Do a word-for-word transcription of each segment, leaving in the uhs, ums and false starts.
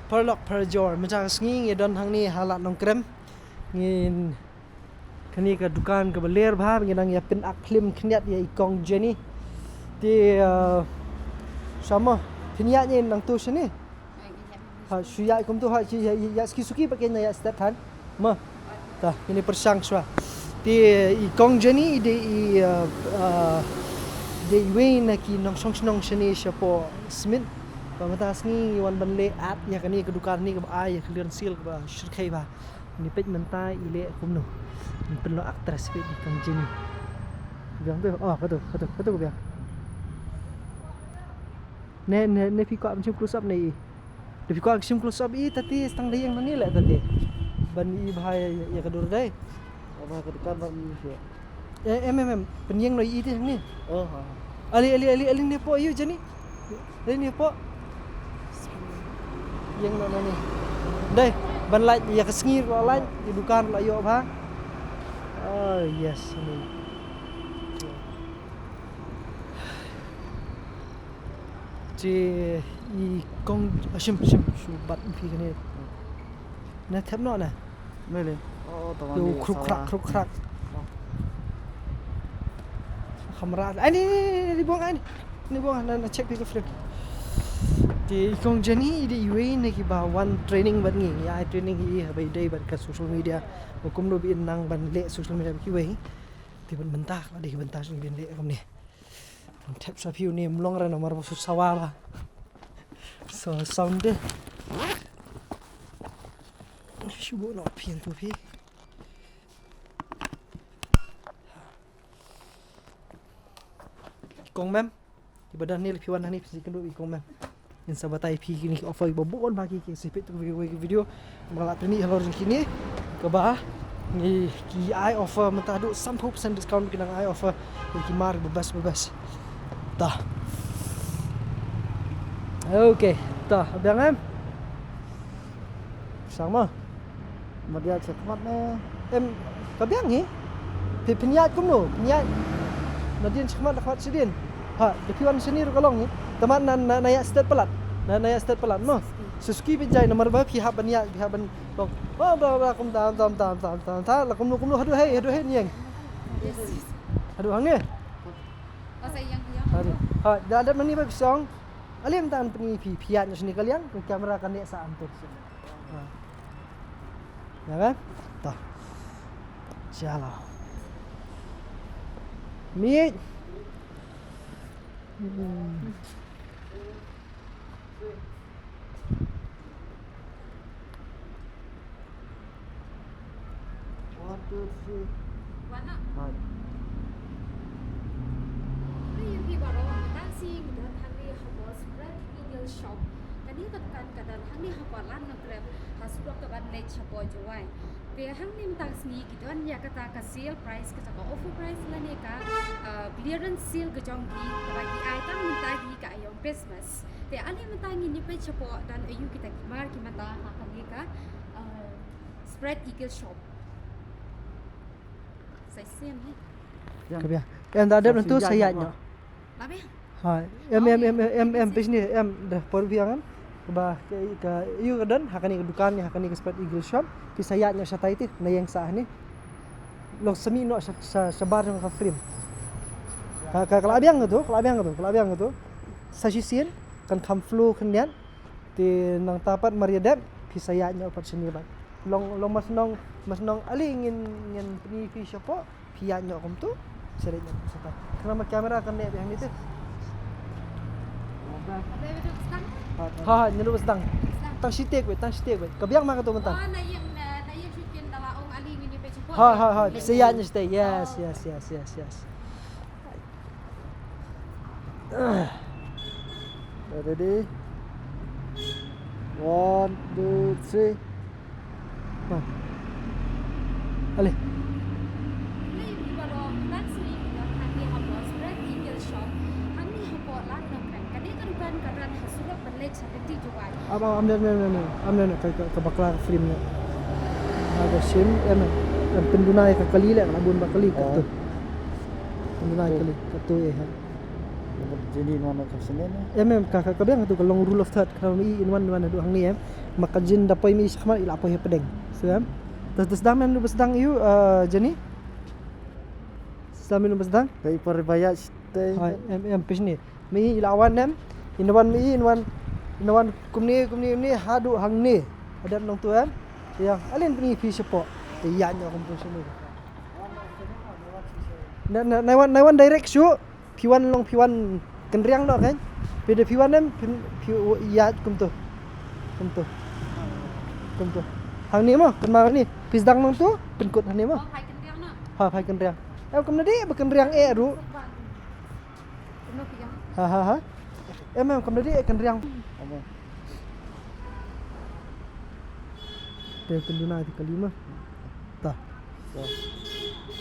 Paralok parajor, mynta ka sngi ngi don hangne ha Lad Nongkrem. Ngin, kane ka dukan kaba ler bha, ngi dang ïa pyn-ak phlim khyndiat ïa i Kong Jenny. Te, uh, sama, pynïaid ngi nangtu shane. Ha, shu ïaid kumtu ha, shu ïaid, ïaid, ïaid suki suki ba kin ïaid step than. Ma. Ta, ini pyrshang shuwa. Te i Kong Jenny i dei i, uh, uh, dei iwei na ki nongshong shnong shane shapoh Smit. Ba mynta sngi ngi wan ban leh ad ïa kane ka dukan ne kaba ai ïa ka clearance sale kaba shyrkhei bha. Ngi peit mynta i leh kumno. Ngi pynlong actress peit i Kong Jenny. Biang tu, oh, katu, katu, katu ka biang. Ne, ne, ne phi kwah ban shim close up ne i. Da phi kwah shim close up i, tati stang da ïeng nani leh tati. Ban i bha ïa, ïa ka dur dei. Aba ka dukan ban i shi. Eh, em, em, em. Pynïeng noh i ti hangne. Oh, ha. Ali, ali, ali, ali ne po ïu Jenny. Ali ne po. Ïeng noh nani. Dei, ban lait ïa ka sngi ruh lait, ïa dukan ruh ïoh bha. Oh, yes, ni. Te i Kong, ah, shim, shim, shu bat phi kane. Na thep noh na. Mele. Oh, tama. Yo, ni kruk krak, sawa. Kruk krak. Oh. Kamera. Ai ni, ni, ni, ni buang ai ni. Ni buang na, na check phi ka frame. Te i Kong Jenny i dei iwei na kiba wan training bad ngi. Ngi ai training i haba i dei bad ka social media. Ba kumno ba in nang ban leh social media bad kiwei. Te ban mynta ka dei ka bynta shu ban leh kumne. Ban thep sa phi une mlong re namar ba shu sawa ba. So sound de. Shu buh noh phi tu phi. Kong mem. Iba don hangne, phi wan hangne phi kynduh i Kong mem. Ngin sa batai phi kine ki offer ba bun ba ki, ki sipit tu ki, ki video. Ba la pyni halor jong kine. Kaba ngi ki ai offer mynta haduh sanphew percent discount, ki nang ai offer. Ki mar ba best ba best. Ta. Okay, ta biang em. Sang ma. Ma dia chekhmat ne. Em, ka biang hi. Phi pynïaid kumno, pynïaid. Na dien chekhmat, la khmat shadien. Ha, da phi wan shane ruh ka long hi. Tama na, na, na ïa stet palat. Na, na ïa stet palat mo. Suski pynjai namar ba phi hap ban ïaid, phi hap ban long. Ba, ba, ba, kum tam, tam, tam, tam, tam, tam. La kumno, kumno, haduh hei, haduh hei niang. Haduh hangne. Haduh. Ha, da, da mani ba phi song. Alim tan pynïaid phi, phi ïaid na shane ka liang, ka camera ka neh sa am tu. Ha. Ya kan? Tah. Chalo. Meet. Hmm. One, two, three. Wan ah. Hai. Hai, ïa phi baroh, mynta ka sngi ngi don hangne hapoh Spread Eagle Shop. Kane ka dukan ka don hangne hapoh Lad Nongkrem, ha surok kaba leit shapoh Jowai. Te hangne mynta ka sngi ki don ïa kata ka sale price, kata ka offer price lane ka, uh, clearance sale ka jong ki, kaba ki ai tang mynta hi ka aïom Christmas. Te ale mynta ngin ïa peit shapoh don aiu kita ki mar ki mata ha kane ka, uh, Spread Eagle Shop. Sa shisien hi. Ka biang. Em, da dep sa tu shisien sa ïaid noh. Ba biang. Ha, em, em, em, em, em, pis ni, em, da por biang em. Ba, ka, ka, ïa ka don, ha kane ka dukan ne, ha kane ka Spread Eagle Shop. Phi sa ïaid noh shatai te, na ïeng sah hangne. Long semi noh sha, sha, shabar jong ka frame. Ka, ka, ka la biang ka tu, ka la biang ka tu, ka la biang ka tu. Sa shisien, kan kham flow khyndiat. Te nangta pat mar ïa dep, phi sa ïaid noh pat shane pat. Long, long mar shnong, mar shnong ale ngin, ngin pyni phi shapoh, phi ïaid noh kumtu. Sa ïaid noh kumtu pat. Khnang ba camera kan neh biang ni te. Ha, ha, ngi lu ba sdang. Tang shi tek beit, tang shi tek beit. Ka biang ma katu mynta. Ha, ha, ha, phi sa ïaid noh shatai. Yes, yes, yes, yes, yes. Ready? One, two, three. Ha. Ale. Am, am, am, ne, ne, ne, ne. Am, ne, ne, ka, ka, ka bakla ka film ne. Ka shim, em, em, pynduna ïa ka kali leh, ka la bun ba kali, katu. Pynduna ïa ka kali, katu, eh, ha. Jini nwan ka sene ne. Em, em, ka, ka, ka biang katu ka long rule of third, ka long i in wan, wan, haduh hangne, em. Ma ka jin da poi mi shakhmat i la poi hapdeng. Sngewbha. Te, te sdang men lu ba sdang ïa u, eh, Jenny. Sdang men lu ba sdang. Ka i por ba ïa sdang. Hai, em, em, pis ni. Mi i la wan em. I na wan mi i, i na wan, i na wan kumne, kumne, kumne, haduh hangne. Haduh nangtu em. Ïa, ale pynïa phi shapoh. Te ïa nyo kumtu shane. Na, na, na wan, na wan direct shuh. Phi wan long phi wan kynriang noh kan. Phi da phi wan em, phi, phi ïa kumtu. Kumtu. Kumtu. Hangne mo, kynmaw hangne. Phi sdang nangtu, pynkut hangne mo. Oh, hai kynriang noh. Ha, hai kynriang. Em, kumne dei ba kynriang eh ruh. Ha, ha, ha. Em, em, kumne dei eh kynriang. Te pynluna te kali mo. Ta.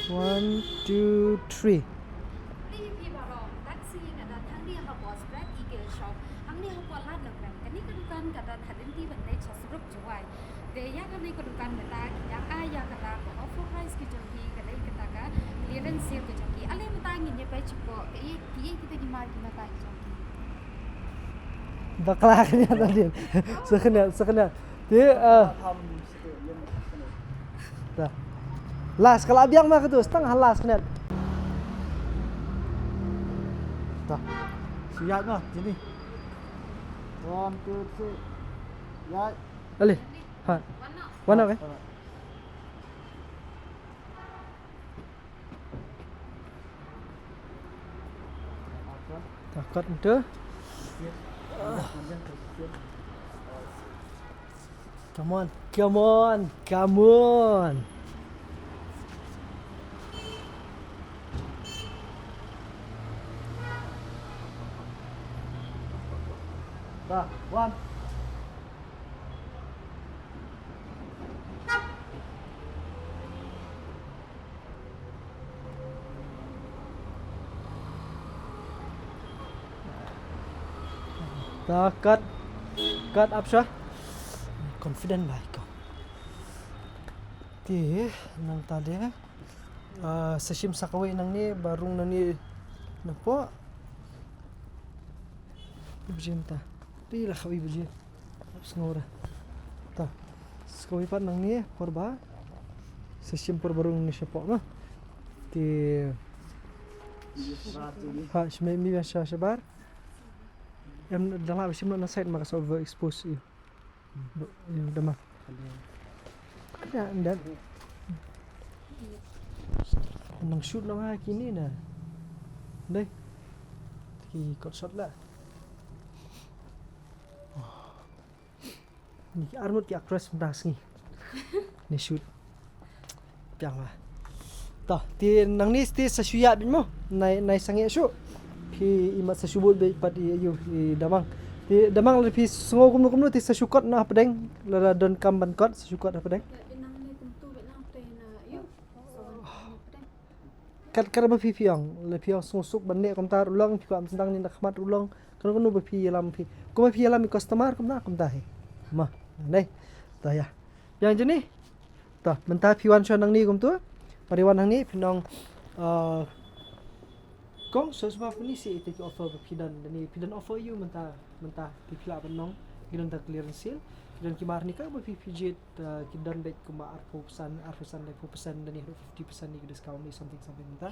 One, two, three. Phi baroh, taxi ka dang hangne hapoh Spread Eagle Shop. Hangne hapoh Lad Nongkrem. Kane ka dukan ka dang ha lynti ban leit sha Surok Jowai. Te ïa kane ka dukan mynta ki dang ai ïa kata ka offer price ki jong ki, ka dei kata ka clearance sale ka jong ki. Ale mynta ngin ïa peit shapoh, kaei, kaei kita ki mar ki mata ki jong ki. Bakla khyndiat tadi. Sa khyndiat, sa khyndiat. Te, ah. Ta. Last, ka la biang ma katu, sa tang ha last khyndiat. Ta. Shu ïaid noh, sini. One, two, three. Ïaid. Ale. Ha. Wan noh, eh? Ta kat ntu. Come on, come on, come on. Ta, one. Ta kat, kat ap sha. Confident ba ïa ka. Te nangta de. Ah, sa shim sa kawei nangne, ba rung nangne napoh. Ibu jin ta. Te la kawei ibu jin. Ap sngew ra. Ta. Sa kawei pat nangne por ba. Sa shim por ba rung nangne shapoh ma. Te. Ha, shim mi ba sha shabar. Em da la ba shim na side ma ka sa overexpose ïa. Ïa, da ma. Kada nda. Nang shoot nang ha kine na. Dei. Ki kot shot la. Ni ki armut ki actress mynta sngi. Ni shoot. Piang la. Ta, te nangne te sa shu ïa bit mo. Nai, nai sangeh shu. Phi i mat sa shu bud bit pat i, i, i Damang. Te Damang la phi sngew kumno kumno te sa shu kot na hapdeng. Lada don kam ban kot sa shu kot hapdeng. Kat, kat ba phi phi ong, la phi ong sngewsuk ban leh kumta ruh long, phi kwah sdang ne na khmat ruh long, kano kano ba phi ïalam phi. Kumba phi ïalam i customer kumta, kumta hi. Ma, nai. Ta ïa. Yang jeni. Ta, mynta phi wan sha nangne kumtu. Pari wan nangne phi nong, uh, kong, so sma phi ni si ite ki offer ba phi don, dani phi don offer ïa u mynta, mynta phi phi lah ban nong, ki don ta clearance sale, ki don ki mar ni ka ba phi phi jied, uh, ki don beit kumba arphew percent, arphew percent, laiphew percent, dani haduh fifty percent ni ki discount ni something, something mynta.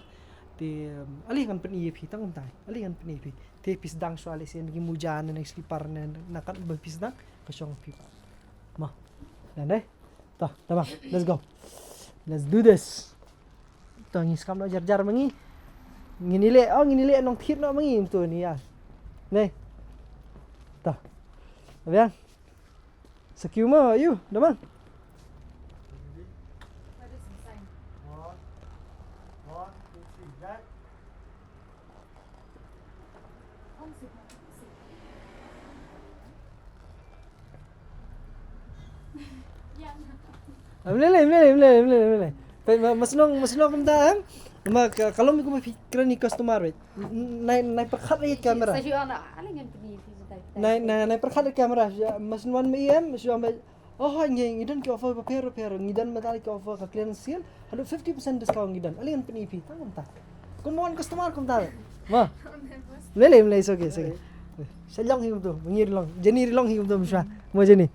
Te, um, ale ngan pyni ïa phi tang mynta, ale ngan pyni ïa phi. Te phi sdang shuwa lehse na ki muja ne na ki slipper ne na kat ba phi sdang, ka shong phi pat. Mo. Done, eh? To, ta ma, let's go. Let's do this. To, ngi skam noh jar jar ma ngi. Ngin ïaleh, oh, ngin ïaleh nongthied noh ma ngi, to ni ïa. Nai. To. Abiang. Sa kiew mo, ayu, da ma. Ah, mlei lei, mlei lei, mlei lei, mlei lei, mlei lei. Peit ma, ma shnong, ma shnong kumta em. Ma ka, ka long kumba phi kren ïa ki customer, peit. N-, n-, nai, nai pyrkhat ïa ka camera. Sa shu ong, ah, ale ngan pyni phi mynta. Nai, nai, nai pyrkhat ïa ka camera. Ma shnong wan ma i em, shu ong, peit. Oh, hooid, ngi, ngi don ki offer bapher bapher, ngi don mynta ki offer ka clearance sale, haduh fifty percent discount ngi don. Ale ngan pyni phi, tang kumta. Kum wan customer kumta. Ma. Mlei lei, mlei lei, it's okay, it's okay. Sa long hi kumtu, ma ngi ri long. Jenny ri long hi kumtu, ma shuwa. Ma Jenny.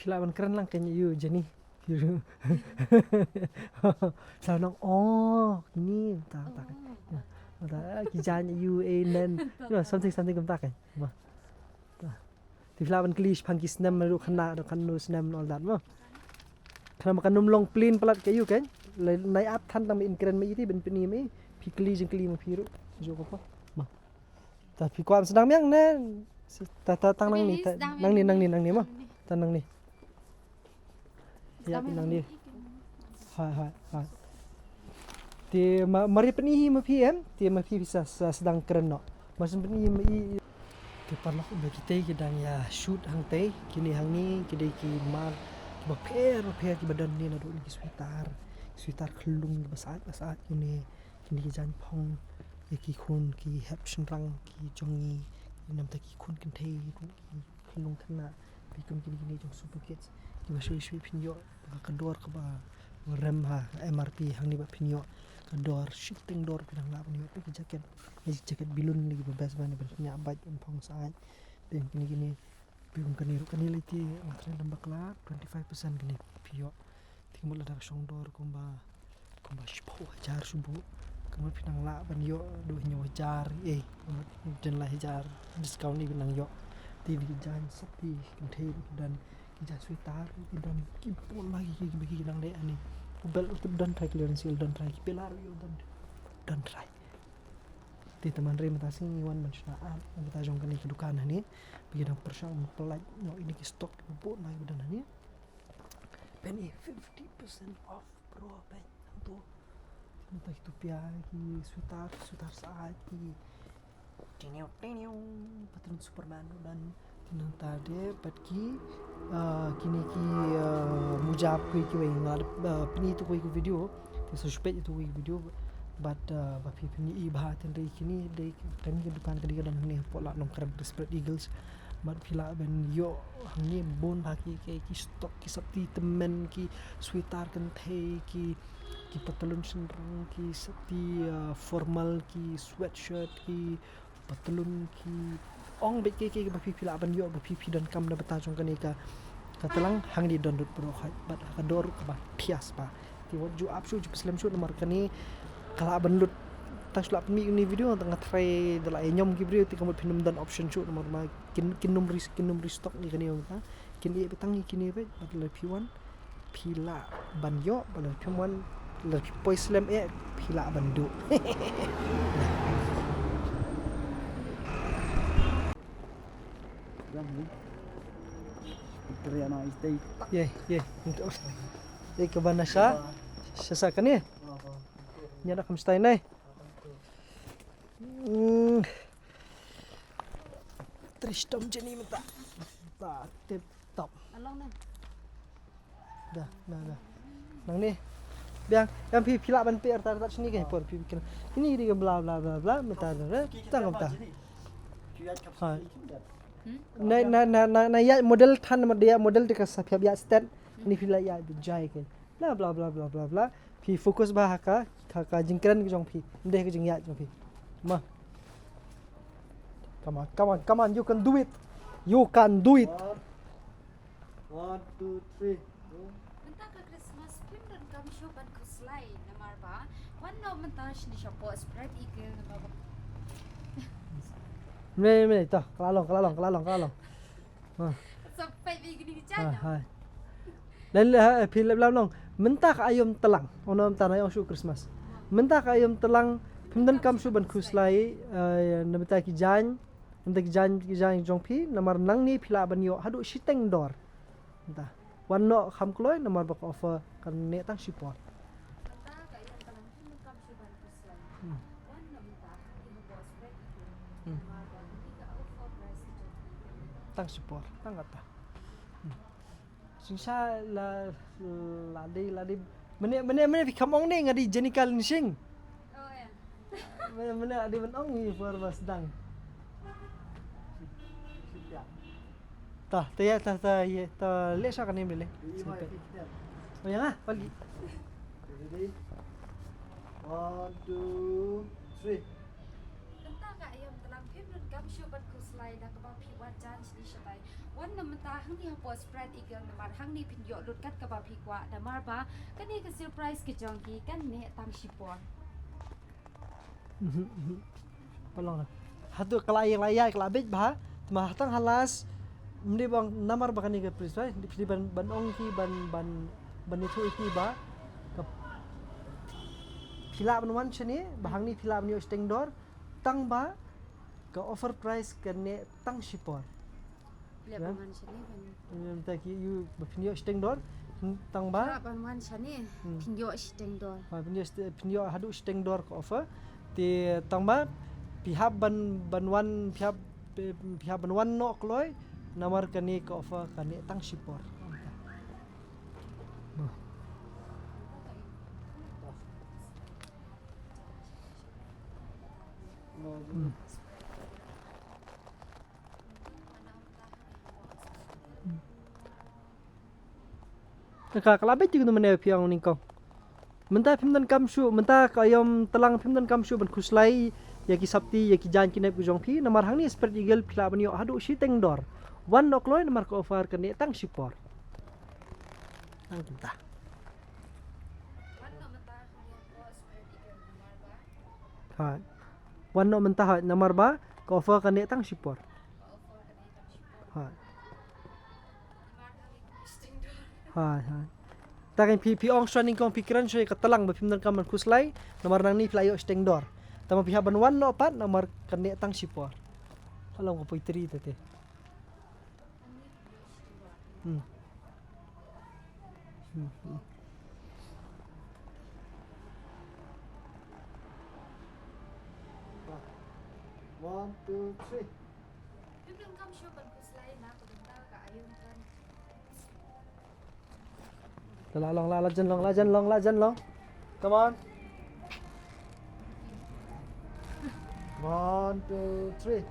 Phi lah ban kren lang kane ïa u Jenny. Sa nang, oh, kine ta ta. Ta ki jaiñ ïa u, eh, nen. You know, something, something kumta kan. Mo. Ta. Te phi lah ban kylli shaphang ki snem, ruh khynnah, ruh khynnah snem and all that, mo. Khynnah ma kan ym long plain palat ka ïa u kan. Lai ap than tang ba in kren ma i te ban pyni ma i. Phi kylli jingkylli ma phi ruh. Ju ko pa. Mo. Ta phi kwah sdang miang ne. Ta, ta tang nangne, ta, nangne, nangne, nangne mo. Ta nangne. Ïa, nangne. Hai, hai, hai. Te ma, mar ïa pyni hi ma phi em, te ma phi sa, sa sdang kren noh. Mar shu pyni hi ma i. Te paralok, ba kitei ki dang ïa shoot hangtei, kine hangne ki dei ki mar kiba pher pher kiba don ne naduh ne ki sweater, sweater khyllung kiba sait ba sait kine. Kine ki jaiñ phong ïa ki khun ki hep shynrang ki jong ngi, namar ki khun kynthei ruh ki khyllung khynnah, phi kum kine kine jong Super Kids kiba shuh shuh phin ïoh ka dor kaba rem ha M R P hangne ba phin ïoh ka dor shiteng dor phin nang lah ban ïoh ki jacket, ki jacket balloon ne kiba best ban ban ïa bait ban phong sait. Then kine kine Phi kum kane ruh kane lei te nga tharai dang bakla twenty five percent kane phi ïoh. Te kumba lada ka shong dor kumba, kumba shiphew hajar shu buh. Kumba phi nang lah ban ïoh duh hynñiew hajar, eh, kumba dang lai hajar discount ne phi nang ïoh. Te ki jaiñ sopti kynthei ruh ki don, ki jaiñ sweater ruh ki don, ki bun bha ki, ki, ki, ki nang leh ani. U belt ruh te don trai clearance sale don trai, ki pela ruh ïoh don, don trai. Te tang hynrei mynta sngi ngi wan ban shna ad na bynta jong kane ka dukan hangne. Ba ki dang pyrshang ban pynlait noh ïa kine ki stock kiba bun bha kiba don hangne. Pyn i fifty percent off bro, pyn hangto. Te mynta ki tupia, ki sweater, sweater sait, ki tiniw tiniw, pattern Superman ruh don. Te nangta de bad ki, ah, kine ki, ah, muja kawei kiwei nga la, ah, pyni ïa tu kawei ka video. Te sa shu peit ïa tu kawei ka video. Bad, ah, ba phi pyni bha te hynrei kine dei kane ka dukan ka dei ka don hangne hapoh Lad Nongkrem Spread Eagles. Bad phi lah ban ïoh hangne bun bha ki, ki, ki stock ki sopti tymmen ki sweater kynthei ki, ki patalun shynrang ki sopti, ah, formal ki sweatshirt ki patalun ki ong bad kiei kiei kiba phi phi lah ban ïoh ba phi phi donkam na bynta jong kane ka, ka tlang hangne don lut baroh khoit bad ha ka dor ruh kaba thiah bha. Te wat ju ap shuh ju pynslem shuh namar kane ka lah ban lut tang shu lah pynmih ïa une u video tang nga tharai da la ïa ñiom ki briew te ka mut phin ym don option shuh namar ma kin, kin ym re, kin ym restock ïa kane mynta kin ïeh beit tang ïa kine beit bad lada phi wan phi lah ban ïoh, ba lada phim wan, lada phi poi slem eh, phi lah ban duh. Ye, ye. Ye ka ban sha, sha, sha kane. Nya da kam stai nai. Hmm. Tris tom jeni mynta. Ta tip top. Along na. Da, da, da. Nangne. Biang, yang phi, phi lah ban phi arta arta sini ke por phi bikin. Ini dia bla bla bla bla mynta da, da. Tang mynta. Ha. Na, na, na, na, na ïa model than ma dia model de ka sa phi ïa stet. Ni phi lah ïa jai ke. Bla bla bla bla bla bla. Phi focus bha ha ka, ha ka jingkren ka jong phi. Ym dei ha ka jingïaid jong phi. Ma. Come on, come on, come on, you can do it. You can do it. One, one, two, three. Mynta ka Christmas phim donkam shuh ban khuslai namar ba wan noh mynta shini shapoh Spread Eagle namar ba. Mei, mei, to, ka la long, ka la long, ka la long, ka la long. Ha. Sa peit bha ïa kine ki jaiñ. Ha, ha. Lei lei, ha, phi leh blam long. Mynta ka aïom tlang. Ono mynta na ïong shu Christmas. Mynta ka aïom tlang. Phim donkam shuh ban khuslai, eh, na bynta ki jaiñ. Na bynta ki jaiñ, ki jaiñ jong phi. Namar nangne phi lah ban ïoh haduh shiteng dor. Mynta. Wan noh kham kloi namar ba ka offer kan neh tang shipor. Hmm. Hmm. Tang shipor, tang kata. Hmm. Shisha la, la dei, la dei. Mane, mane, mane phi kham ong ne nga dei Jenika Lynsing. Oh, ya. Mane, mane la dei ban ong ni por ba sdang. Ta, ta ya, ta, ta ya, ta leh sha kane mane leh. Snippet. Oh, ïa nga, pali. Ready? One, two, three. Mynta ka aïom tlang phim donkam shuh ban khuslai da kaba phi wad jan shini shatai. Wan na mynta hangne hapoh Spread Eagle namar hangne phin ïoh lut kat kaba phi kwah namar ba kane ka surprise ka jong ki kan neh tang shipor. Mhm, mhm. Pynlong na. Hato ka la ïa, la ïa, ka la bit bha. Tma hatang halas. Mne bang namar ba kane ka pris bai. Phi ban, ban ong ki ban, ban, ban ïathuh ïa ki ba. Ka phi lah ban wan shane, ba hangne phi lah ban ïoh shiteng dor. Tang ba ka offer price ka neh tang shipor. Phi lah ban wan shane ban. Mynta ki ïoh ba phin ïoh shiteng dor. Tang ba. Phi lah ban wan shane. Hmm. Phin ïoh shiteng dor. Ha, phin ïoh shite-, phin ïoh haduh shiteng dor ka offer. Te tang ba phi hap ban, ban wan, phi hap, phi hap ban wan noh kloi. Namar kane ka offer ka neh tang shipor. Hmm. Ka, ka la bit jingmane phi ong nyngkong. Mynta phim donkam shuh, mynta ka aïom tlang phim donkam shuh ban khuslai ïa ki sopti, ïa ki jaiñ ki nep ki jong phi, namar hangne Spread Eagle phi lah ban ïoh haduh shiteng dor. Wan noh kloi namar ka offer ka neh tang shipor. Tang kumta. Hooid. Wan noh mynta hooid namar ba ka offer ka neh tang shipor. Hooid. Hooid, hooid. Ta kan phi, phi ong shuwa nyngkong phi kren shuwa ka tlang ba phim donkam ban khuslai namar nangne phi la ïoh shiteng dor. Tangba phi hap ban wan noh pat namar ka neh tang shipor. Ka long ka poetry te te. Hmm. Hmm, hmm. One, two, three. Ka la long, la, la jan long, la jan long, la jan long. Come on. One, two, three.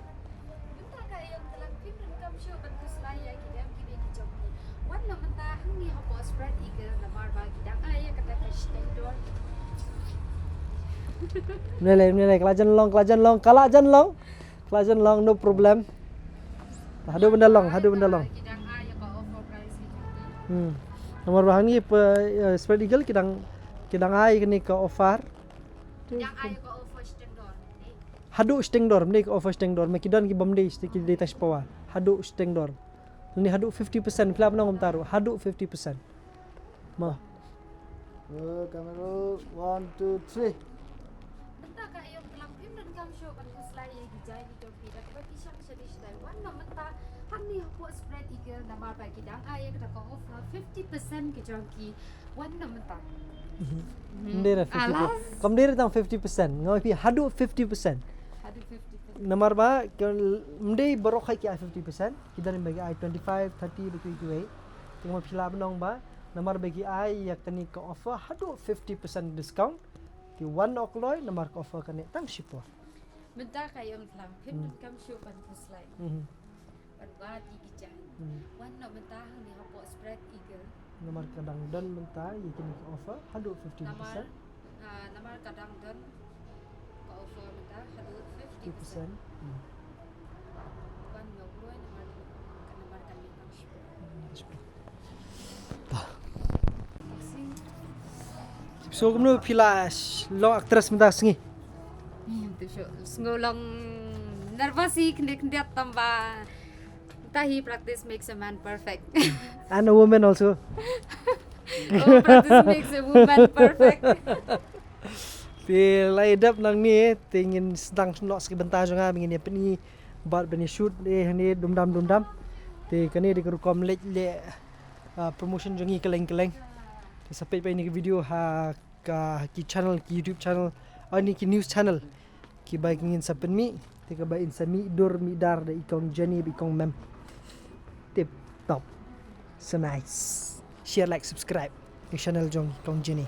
Mynta ka aïom tlang phim donkam shuh ban khuslai ïa ki dem ki be ki jong ki. Wan noh mynta hangne hapoh Spread Eagle namar ba ki dang ai ïa kata ka shiteng dor. Mne lei, mne lei, ka la jan long, ka la jan long, ka la jan long. Ka la jan long, no problem. Haduh ban da long, haduh ban da long. Ki dang ai ïa ka offer price ki jong ki. Hmm. Namar ba hangne pa, eh, Spread Eagle ki dang, ki dang ai kane ka offer. Ki dang ai ïa ka offer shiteng dor. Haduh shiteng dor, mne ka offer shiteng dor. Ma ki don ki bym dei, ki dei tang shipor. Haduh shiteng dor. Lane haduh fifty percent, phi lah ban ong kumta ruh. Haduh fifty percent. Mo. Eh, camera, one, two, three. Mynta ka aïom tlang phim donkam shuh ban khuslai ïa ki jaiñ ki jong phi da kaba phi shong shane shatai. Wan noh mynta hangne hapoh Spread Eagle namar ba ki dang ai ïa kata ka offer fifty percent ki jong ki. Wan noh mynta. Mhm. Hmm. Ym dei re fifty percent. Alas. Kam dei re tang fifty percent. Nga ong ïa phi haduh fifty percent. Haduh fifty percent. Namar ba, ym dei baroh hi ki ai fifty percent. Ki don ba ki ai twenty-five, thirty, ba ki ai twenty-eight. Te nga ong phi lah ban ong ba namar ba ki ai ïa kane ka offer haduh fifty percent discount. Te wan noh kloi namar ka offer ka neh tang shipor. Mynta ka aïom tlang phim donkam shuh ban khuslai. Mhm. Ban wad ïa ki jaiñ. Hmm. Wan noh mynta hangne hapoh Spread Eagle. Namar ka dang don mynta ïa kine ki offer haduh fifty percent. Namar, ah, namar ka dang don ka offer mynta haduh fifty percent. Fifty percent. Hmm. Wan noh kloi namar ka, namar ka neh tang shipor. Hmm, shipor. So kumno phi la long actress mynta sngi? Hmm, tu shu sngew long nervous hi khyndiat khyndiat tangba mynta hi practice makes a man perfect. And a woman also. Oh, practice makes a woman perfect. Te la ïa dep nangne te ngin sdang noh sa ki bynta jong nga ba ngin ïa pyni bad ban ïa shoot eh hangne dum dam dum dam. Te kane dei ka rukom leit leh, ah, promotion jong ngi kylleng kylleng. Te sa peit pat ïa kane ka video ha ka, ki channel, ki YouTube channel, ah, ne ki news channel kiba ngin sa pynmih, te kaba in sa mih dur mih dar da i kong Jenny bad i kong Mem. Tip top. So nice. Share, like, subscribe ka channel jong i kong Jenny.